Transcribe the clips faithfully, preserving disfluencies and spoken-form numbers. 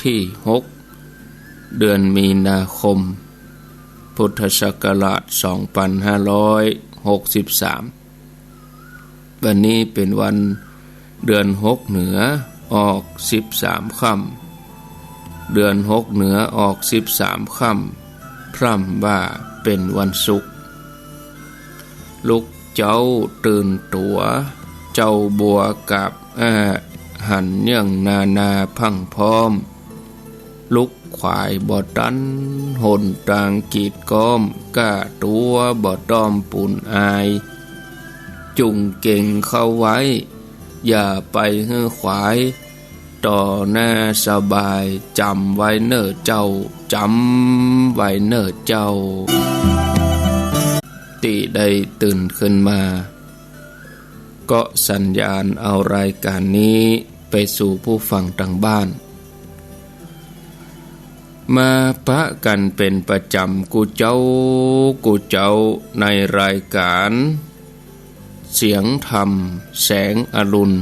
ที่หก เดือนมีนาคม พุทธศักราชสองปันห้าร้อยหกสิบสาม วันนี้เป๋นวันเดือนหกเหนือออกสิบสามค่ำ เดือนหกเหนือออกสิบสามค่ำ พร่ำว่าเป๋นวันศุกร์ ลุกเจ๊าตื่นตั๋ว เจ้าบัวกาบอ้า หันเยื่องนานาพรั่งพร้อม ลุกขวายบ่ตัน หนตางกีดก๊อม ก้าตั๋วบ่ต้อมปูนอาย จุ่งเก๋งเข้าไว้ อย่าไปหื้อขวาย ต่อหน้าสบาย จ๋ำไว้เน่อเจ้า จ๋ำไว้เน่อเจ้า ตี้ได้ตื่นขึ้นมา ก็สัญญาณเอารายการนี้ไปสู่ผู้ฟังตางบ้าน มาปะกั๋นเป๋นประจ๋ำกู้เจ๊ากู้เจ๊า ในรายการเสียงธรรมแสงอรุณ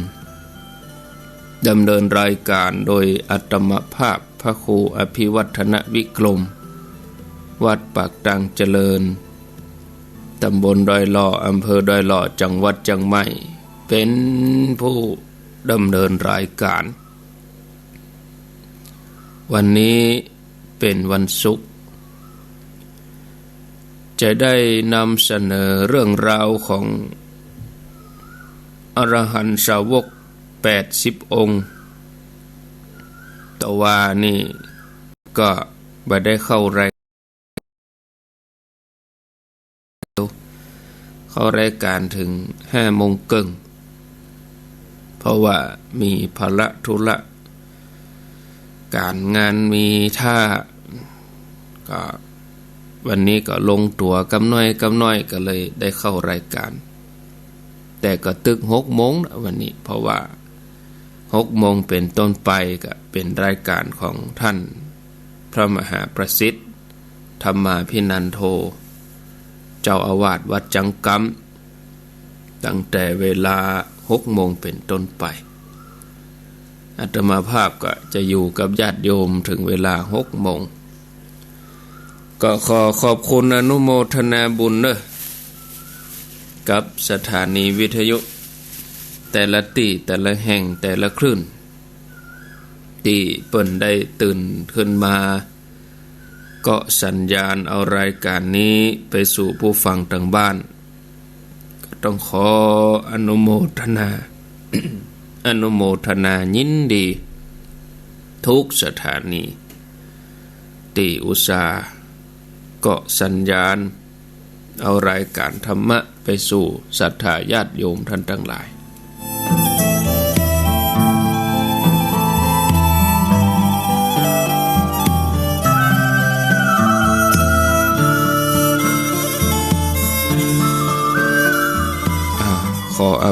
ดำเนินรายการโดยอาตมาภาพพระครูอภิวัฒนวิกรม วัดปากตังเจริญ ตำบลดอยหล่อ อำเภอดอยหล่อ จังหวัดเจียงใหม่ เป๋นผู้ดำเนินรายการ วันนี้เป๋นวันศุกร์ จะได้นำเสนอเรื่องราวของอรหันต์สาวกแปดสิบองค์ แต่ว่านี่ก็บ่ได้เข้าราย เข้ารายการเถิงห้าโมงเกิ่ง เพราะว่ามีภาระธุระ ก๋านงานมีท่า ก็วันนี้ก็ลงตั๋วกำน้อยกำน้อย ก็เลยได้เข้ารายการ แต่ก็ตึกหกโมงนะวันนี้ เพราะว่าหกโมงเป๋นต้นไปก็เป๋นรายการของท่านพระมหาประสิทธิ์ ธรรมาภินันโท เจ้าอาวาสวัดจังกำ ตั้งแต่เวลาหกโมงเป๋นต้นไป อาตมาภาพก็จะอยู่กับญาติโยมเถิงเวลาหกโมง ก็ขอขอบคุณอนุโมทนาบุญเน่อ กับสถานีวิทยุแต่ละตี้แต่ละแห่งแต่ละคลื่น ตี้เปิ้นได้ตื่นขึ้นมา ก็สัญญาณเอารายการนี้ไปสู่ผู้ฟังตางบ้าน ก็ต้องขออนุโมทนา อนุโมทนายินดี ทุกสถานี ตี้อุตส่าห์ก็สัญญาณ เอารายการธรรมะไปสู่ศรัทธาญาติโยมท่านตังหลาย อ่า ขออ